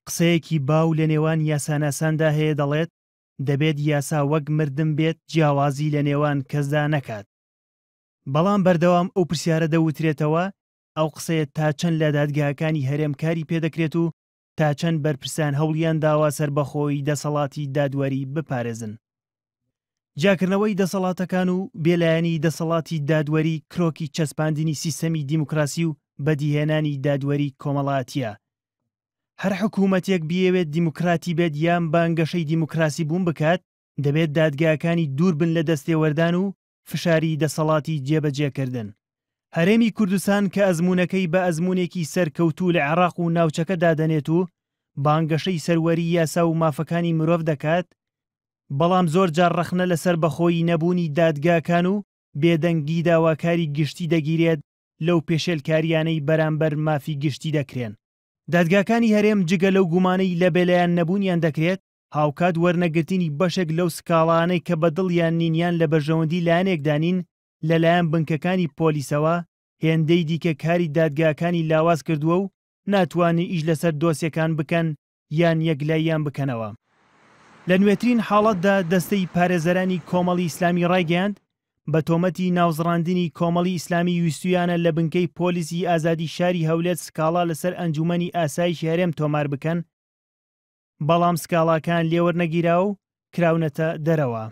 قسەیەکی باو لە نێوان یاساناساندا هەیە دەڵێت، دەبێت یاسا وەک مردن بێت جیاوازی لە نێوان کەسدا نەکات. بەڵام بەردەوام ئەو پرسیارە دەوترێتەوە ئەو قسەیە تا چەند لە دادگاکانی هەرێم کاری پێدەکرێت و تا چەند بەرپرسان هەوڵیان داوە سەربەخۆیی دەسەڵاتی دادوەری بپارێزن. جیاکردنەوەی دەسەڵاتەکان و بێلایەنی دەسەڵاتی دادوەری کرۆکی چەسپاندنی سیستەمی دیموکراسی و بەدیهێنانی دادوەری کۆمەڵاتییە. هەر حکوومەتێک بیەوێت دیموکراتی بێت یان بانگەشەی دیموکراسی بوون بکات، دەبێت دادگاکانی دوور بن لە دەستێوەردان و فشاری دەسەڵاتی جێبەجێکردن. هەرێمی کوردستان کە ئەزموونەکەی بە ئەزموونێکی سەرکەوتوو لە عێراق و ناوچەکە دادەنێت و بانگەشەی سەروەری یاسا و مافەکانی مرۆڤ دەکات، بەڵام زۆر جار ڕەخنە لە سەربەخۆیی نەبوونی دادگاکان و بێدەنگی داواکاری گشتی دەگیرێت لەو پێشێلکارییانەی بەرامبەر مافی گشتی دەکرێن. دادگاکانی هەرێم جگە لەو گومانەی لە بێلایەن نەبوونیان دەکرێت، هاوکات وەرنەگرتنی بەشێک لەو سکاڵانەی کە بە دڵیان نین یان لە بەرژەوەندی لایەنێکدا نین لەلایەن بنکەکانی پۆلیسەوە، هێندەی دیکە کاری دادگاکانی لاواز کردووە و ناتوانن ئیش لەسەر دۆسیەکان بکەن یان یەکلاییان بکەنەوە. لە نوێترین حاڵەتدا دەستەی پارێزەرانی کۆمەڵی ئیسلامی ڕایگەیاند، بە تۆمەتی ناوزڕاندنی کۆمەڵی ئیسلامی ویستویانە لە بنکەی پۆلیسی ئازادی شاری هەولێر سکاڵا لەسەر ئەنجومەنی ئاسایشی هەرێم تۆمار بکەن، بەڵام سکاڵاکان لێوەرنەگیرا و کراونەتە دەرەوە.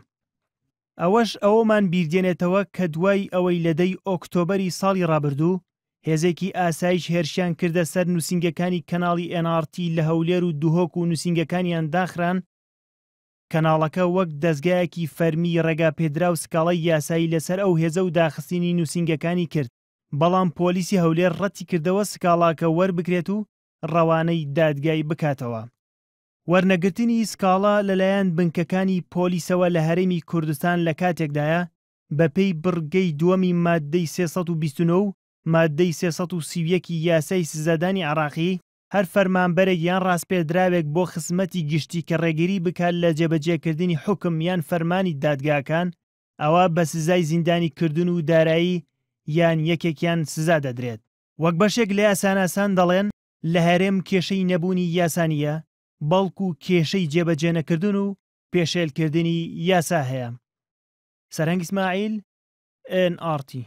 ئەوەش ئەوەمان بیردێنێتەوە کە دوای ئەوەی لە دەی ئۆکتۆبەری ساڵی ڕابردوو هێزێکی ئاسایش هێرشیان کردە سەر نووسینگەکانی کەناڵی ئێن ئاڕ تی لە هەولێر و دهۆک و نووسینگەکانیان داخران، کەناڵەکە وەک دەزگایەکی فەرمی ڕێگاپێدراو سکاڵای یاسایی لەسەر ئەو هێزە و داخستنی نووسینگەکانی کرد، بەڵام پۆلیسی هەولێر ڕەتیکردەوە سکاڵاکە وەربگرێت و ڕەوانەی دادگای بکاتەوە. وەرنەگرتنی سکاڵا لەلایەن بنکەکانی پۆلیسەوە لە هەرێمی کوردستان لە کاتێکدایە، بەپێی بڕگەی دووەمی ماددەی 329 و ماددەی 331 ی یاسای سزادانی عێراقی، هەر فەرمانبەرێک یان ڕاسپێردراوێک بۆ خزمەتی گشتی کە ڕێگری بکات لە جێبەجێکردنی حوکم یان فەرمانی دادگاکان، ئەوا بە سزای زیندانیکردن و دارایی یان یەکێکیان سزا دەدرێت. وەک بەشێک لە یاساناسان دەڵێن، لە هەرێم کێشەی نەبوونی یاسا نییە، بەڵکو کێشەی جێبەجێنەکردن و پێشێلکردنی یاسا هەیە. سەرهەنگ ئیسماعیل، ئێن ئاڕ تی.